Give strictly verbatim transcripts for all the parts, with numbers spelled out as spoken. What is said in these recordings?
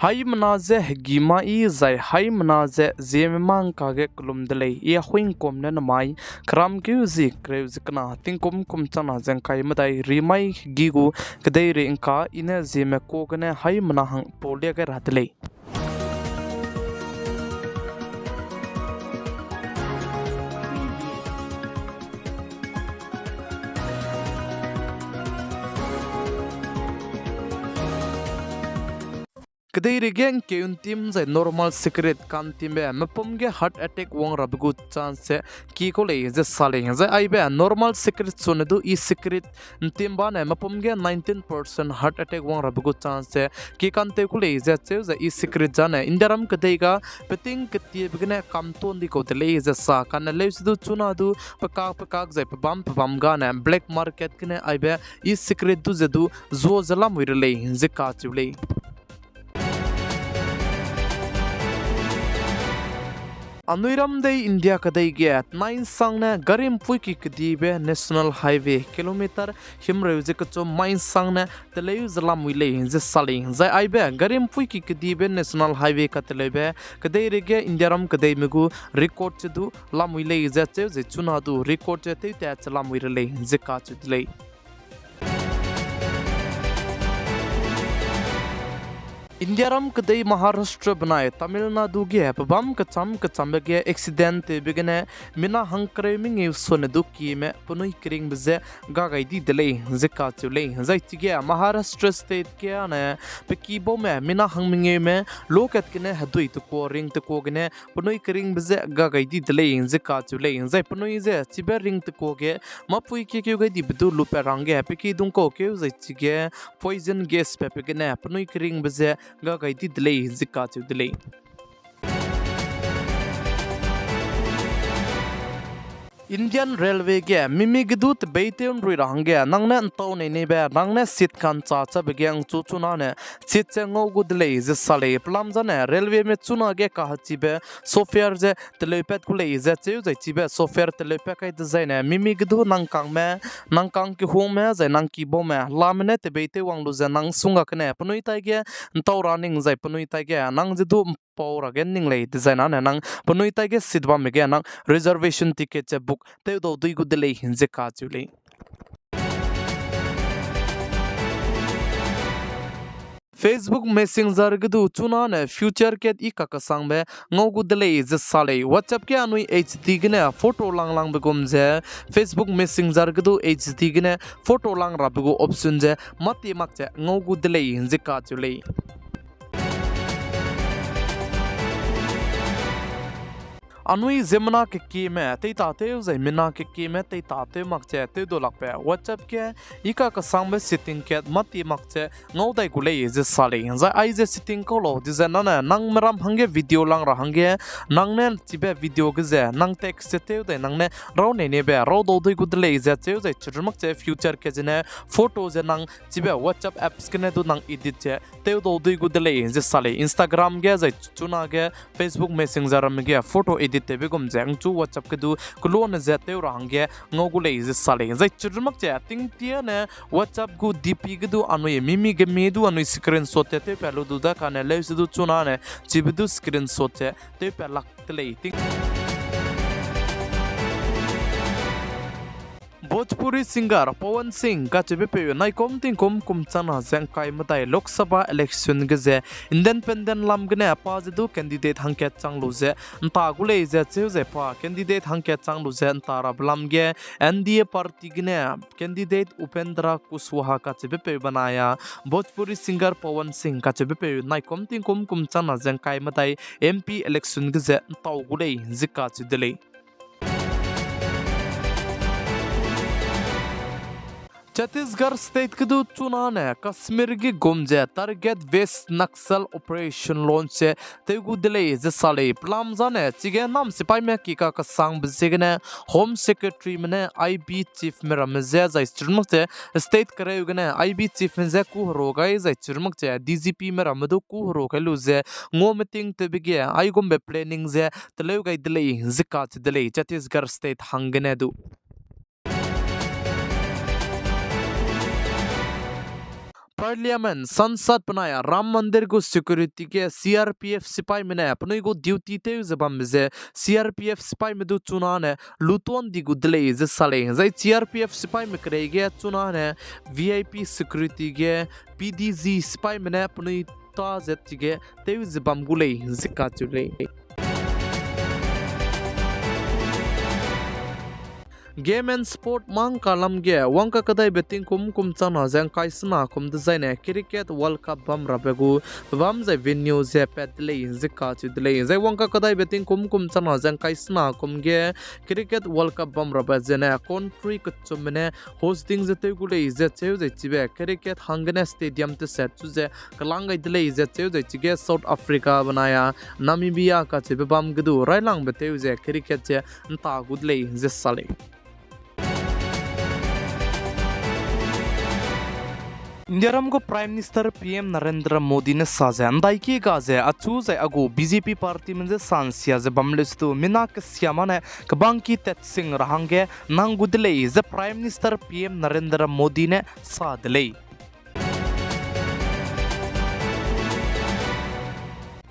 Haimena je hegî mâ yi zai haimena je ziemme mâ ngka ge kelum de lei. I Ahuingkum ne namai keramkeu zi kereu ze kena tingkum kum changna ze ngkai medai rimai hegî gu kedeirei ngka I ne ziemme ka gene haimena hang paulia gai ra de lei. Kedeirei ge ngkeu ntim zai normal cigarette ka'ntimbe mepum ge heart attack wang rabe gu chance ze ki kau lei ze sa lei. Zai aibe normal cigarette sune du e-cigarette ntim bane mepum ge nineteen percent heart attack wang rabe gu chance ze ki ka'ntew ku lei ze cheu ze e-cigarette zane Indiaram kedei ga peting ketiebe gene kamton di kau de lei ze sa kane leuse du chuna du pekak pekak zai pebâm pebâm gane black market gene aibe e-cigarette du ze du zua ze lamui re lei ze kacheu lei. Anui ram dei India kedei ge nai nsangne gari mpuiki kedibe National Highway kilometer himreu ze kechum mai nsangne teleu ze lamui lei ze sa lei. Zai aibe gari mpuiki kedibe National Highway kateleube kedeirei ge Indiaram kedeime gu record ze du lamui lei ze cheu ze chuna du record ze tewtat ze lamui re lei ze kacheu de lei. Indiaram kedei Maharashtra benai Tamil Nadu ge pebâm kecham kechambe ge accident tewbe gene mina hangkereu mengeu sone du kieme penui keringbe je ga gai di de lei ze kacheu lei. Zai chige Maharashtra state ge ane pe kibaume mina hangmengeume lokat gene hedui tekua ring tekua gene penui keringbe je ga gai di de lei ze kacheu lei. Zai penui ze chibe ring tekua ge mâpui kiekeu gai dibe du lupat ra hangge pe kidung kau keu zai chige poison gas pape gene penui keringbe je ga gai di de lei ze kacheu de lei. Indian Railway ge mimi ge du tebeitew nrui ra hangge nang ne ntau nei neibe nang ne seat ka'nchâ chabe ge ngchu chuna ne seat ze ngau gu de lei ze sa lei. Pelam zane railwayme chuna ge kahechibe software ze teleupat gu lei ze cheu zai chibe software teleupat kai dezaine mimi ge du nang kangme, nang kang kehungme zai nang kibaume lame ne tebeitew wang lu ze nang sunggakene penui taige ntau ra ning zai penui taige nang ze du mpau ra ge ning lei dezaine nang penui taige seat bamme ge nang reservation ticket ze book tewdau dui gu de lei ze kacheu lei. Facebook Messenger ge du chuna ne feature kat i kakesangbe ngau gu de lei ze sa lei. WhatsApp ge anui H D gene photo langlangbe gum ze Facebook Messenger ge du H D gene photo lang rabe gu option ze mâtie mak ze ngau gu de lei ze kacheu lei. Anui ziemmena kekieme teitatew zai mina kekieme teitatew mak ze tewdau lakbe WhatsApp ge i kakesangbe setting kat mâtie mak ze ngau dai gu lei ze sa lei. Zai aize setting kau lau dizai nane nang meram hangge video lang ra hangge nang ne chibe video ge ze nang text ze tew dai nang ne rau nei neibe raudau dui gu de lei ze cheu zai chirmak ze feature kat zene photo ze nang chibe WhatsApp apps gene du nang edit ze tewdau dui gu de lei ze sa lei. Instagram ge zai chuna ge Facebook Messenger ramme ge photo edit tewbe gum ze ngchu WhatsApp ge du kelone ze tew ra hangge ngau gu lei ze sa lei. Zai chirmak ze tingtie ne WhatsApp gu D P ge du anui mimi gemi du anui screenshot ze tewpat lu du da kane leuse du chuna ne chibe du screenshot ze tewpat lak de lei ting. Bhojpuri singer Pawan Singh kacheube peu naikum tingkum kum changna ze ngkai medai Lok Sabha election ge ze independent lam gene pa ze du candidate hangkat chang lu ze nta gu lei ze cheu zai pa candidate hangkat chang lu ze nta rabe lam ge N D A party gene candidate Upendra Kushwaha kacheube peu benai a Bhojpuri singer Pawan Singh kacheube peu naikum tingkum kum changna ze ngkai medai M P election ge ze ntau gu lei ze kacheu de lei. Chhattisgarh state ge du chuna ne Kashmir ge gum ze target based Naxal operation launch ze tew gu de lei ze sa lei. Pelam zane chige nam sipaime kika kesangbe ziegene Home Secretaryme ne I B chiefme ramme ze zai chirmak ze state kereu gene I B chiefme ze kû herua gai zai chirmak ze D G Pme ramme du kû herua gai lu ze ngua meeting tewbe ge aigumbe planning ze teleu gai de lei ze kacheu de lei Chhattisgarh state hanggene du. Parliament, Sansad benai Ram Mandir gu security ge C R P F sipaime ne penui gu duty tew ze bambe ze C R P F sipaime du chunane lutuan di gu de lei ze sa lei. Zai C R P F sipaime kerei ge chunane V I P security ge P D G sipaime ne penui ta ze chige tew ze bam gu lei ze kacheu lei. Game and Sport mangka lam ge wangka kedaibe tingkum kum changna ze ngkai sena kum dezaine Cricket World Cup bam rabe gu pebâm zai venue ze pat de lei ze kacheu de lei. Zai wangka kedaibe tingkum kum changna ze ngkai sena kum ge Cricket World Cup bam rabe zene country kechumme ne hosting ze tew gu lei ze cheu zai chibe cricket hanggene stadium teset chu ze kelang gai de lei ze cheu zai chige South Africa benai a Namibia kacheube bam ge du railangbe tew ze cricket ze nta gu de lei ze sa lei. Indiaram gu Prime Minister P M Narendra Modi ne sa ze, ndaiki ga ze achu zai a gu B J P partyme je sansia ze bam leu sedu mina kesiamane kebangki tatsing ra hangge nang gu de lei ze Prime Minister P M Narendra Modi ne sa de lei.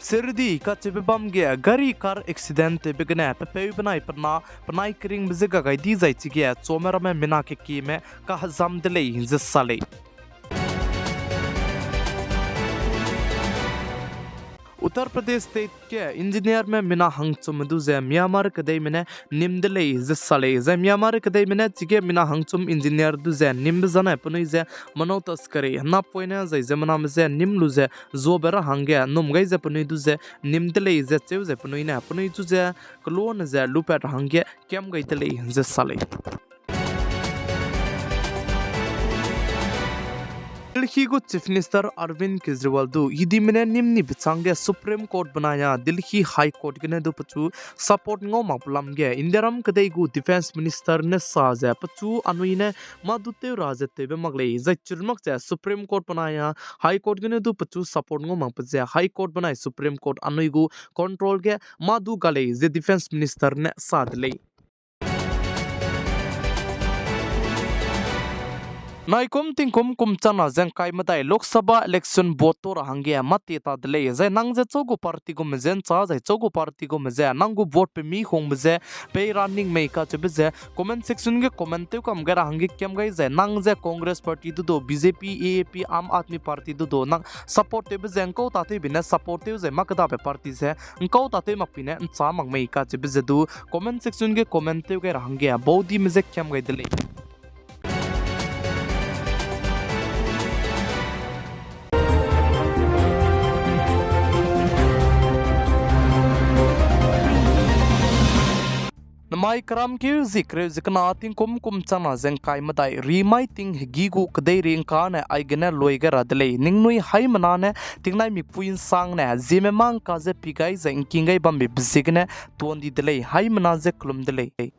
Shirdi kacheube bam ge gari car accident tewbe gene pepeu benai pena penai keringbe je ga gai di zai chige chome ramme mina kekieme kahezam de lei ze sa lei. Uttar Pradesh State ge engineerme mina hangchumme du ze Myanmar kedeime ne nîm de lei ze sa lei. Zai Myanmar kedeime ne chige mina hangchum engineer du ze nîmbe zane penui ze mano taskari napoine zai ziemmename je nîm lu ze zuabe ra hangge num gai ze penui du ze nîm de lei ze cheu ze penui ne penui chu ze keloane ze lupat ra hangge kiam gai de lei ze sa lei. Delhi gu Chief Minister Arvind Kejriwal du EDme ne nîm ni bechângge Supreme Court benai a Delhi High Court gene du pechu support ngau makbe lam ge Indiaram kedei gu Defence Minister ne sa ze pechu anui ne mâ du tew ra ze tewbe mak lei. Zai chirumak ze Supreme Court benai a High Court gene du pechu support ngau makbe ze High Court benai Supreme Court anui gu control ge mâ du ga lei ze Defence Minister ne sa de lei. Naikum tingkum kum changna ze ngkai medai Lok Sabha election vote to ra hangge mâ tie ta de lei. Zai nang ze chau gu party gume je nchâ zai chau gu party gume je nang gu vote pemi hungbe ze pei ra ning mei kacheube ze comment section ge comment tew kam gai ra hangge kiam gai zai nang ze Congress party du du, B J P, A A P, Aam Aadmi Party du du nang support tewbe ze ngkau tatewbe ne support tew zai mâ kedabe party ze ngkau tatew mak pi ne nchâ mak mei kacheube ze du comment section ge comment tew gai ra hangge baudime je kiam gai de lei. Namai keram keu zie kereu ze kena tingkum kum changna ze ngkai medai rimai ting hegî gu kedei ringkane aigene lui gai ra de lei. Ningnui haimena ne tingnai mikpui nsangne ziemme mâ ngka ze pi gai zai ngking gai bambe be ziegene tuan di de lei. Haimena je kelum de lei.